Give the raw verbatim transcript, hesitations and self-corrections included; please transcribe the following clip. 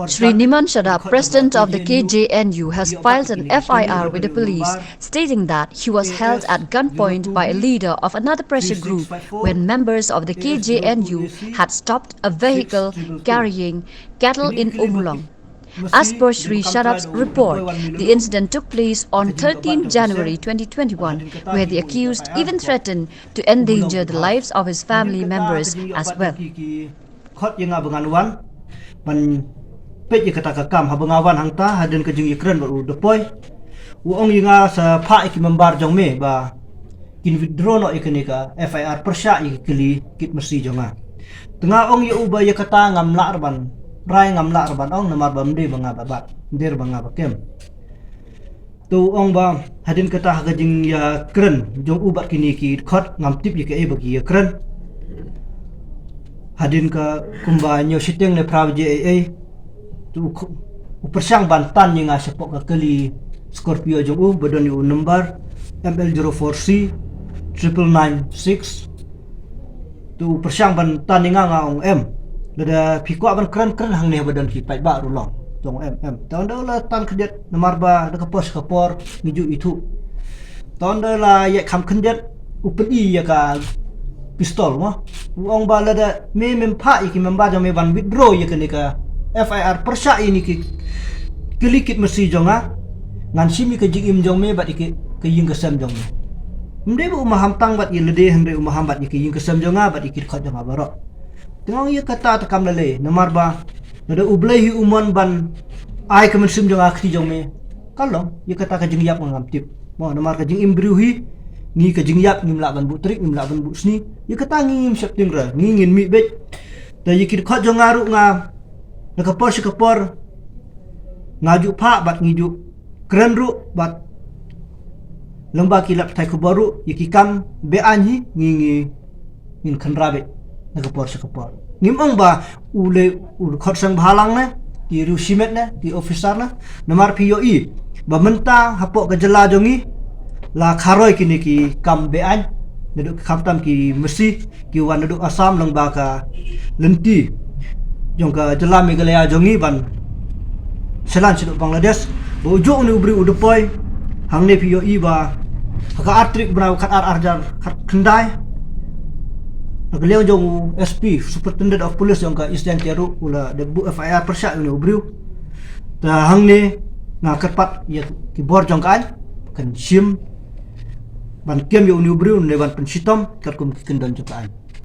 Shri Niman Shadap, president of the K J N U, has filed an F I R with the police, stating that he was held at gunpoint by a leader of another pressure group when members of the K J N U had stopped a vehicle carrying cattle in Ummulong. As per Shri Shadap's report, the incident took place on thirteenth January twenty twenty-one, where the accused even threatened to endanger the lives of his family members as well. Khot ïa nga ba ngan wan ban peit ïa kata ka kam. Haba nga wan hangta hadien ka jingïakren bad u Dapoi, u ong ïa nga sa phah ïa ki member jong me ba kin withdraw noh ïa kane ka F I R pyrshah ïa ki kali kit masi jong nga. Te nga ong ïa u ba ïa kata ngam lah re ban rai, ngam lah re ban ong, namar ba ym dei ba nga ba bat, ym dei re ba nga ba kem. Te u ong ba hadien kata ha ka jingïakren jong u bad kine ki khot, ngam tip ïa kaei ba ki ïakren. Hadien ka kumba hynñiew shiteng ne phra baje ei ei, te u, u pyrshang ban tan ïa nga shapoh ka kali Scorpio jong u ba don ïa u number M L zero four C triple nine six. Te u pyrshang ban tan ïa nga, nga ong em, lada phi kwah ban kren, kren hangne ba don ki paidbah ruh long. Te ong em, em. Te ynda u la tan khyndiat, namar ba da ka por sha ka por ngi ju ithuh. Te ynda la ïaid kham khyndiat, u pyni ïa ka pistol mo. U ong ba lada me mem phah ïa ki member jong me ban withdraw ïa kane ka F I R pyrshah ïa kine ki kali kit masi jong nga, ngan shim ïa ka jingim jong me bad ïa ka ïing ka sem jong me. Ym dei ba u maham tang bad ïa lade, hynrei u maham bad ïa ka ïing ka sem jong nga bad ïa ki dkhot jong nga baroh. Te nga ong ïa kata te kam lei lei, namar ba lada U Blei hi u mon ban ai ka mynsiem jong nga ha kti jong me, ka long. Ïa kata ka jingïap nga ngam tip mo, namar ka jingim briew hi, ngi ka jingïap ngim lah ban buh tarik, ngim lah ban buh sngi. Ïa kata ngi ngim sheptieng re, ngi ngin mih beit. Te ïa ki dkhot jong nga ruh nga, na ka por sha ka por nga ju phah bad ngi ju kren ruh bad lyngba ki lad pathai khubor ruh, ïa ki kam be-aiñ hi ngi, ngi ngin kynrad beit na ka por sha ka por. Ngim ong ba u lei u dkhot seng bhalang ne ki riew shimet ne ki officer ne, namar phi ïohi ba mynta hapoh ka jylla jong ngi la kharoi kine ki kam be-aiñ, naduh ki khamtam ki masi ki wan naduh Assam lyngba ka lynti jong ka jylla Meghalaya jong ngi ban shalan shaduh Bangladesh. Ba u juh une u briew u Dapoi, hangne phi ïohi ba ha ka ar tarik bnai khatar ar hajar khatkhyndai, na ka liang jong u S P, Superintendent of Police jong ka East Jaintia ruh u la dep buh F I R pyrshah une u briew. Te hangne nga kyrpad ïa ki bor jong ka aiñ kan shim ban kem ïa une u briew ne ban pynshitom katkum ki kyndon jong ka aiñ.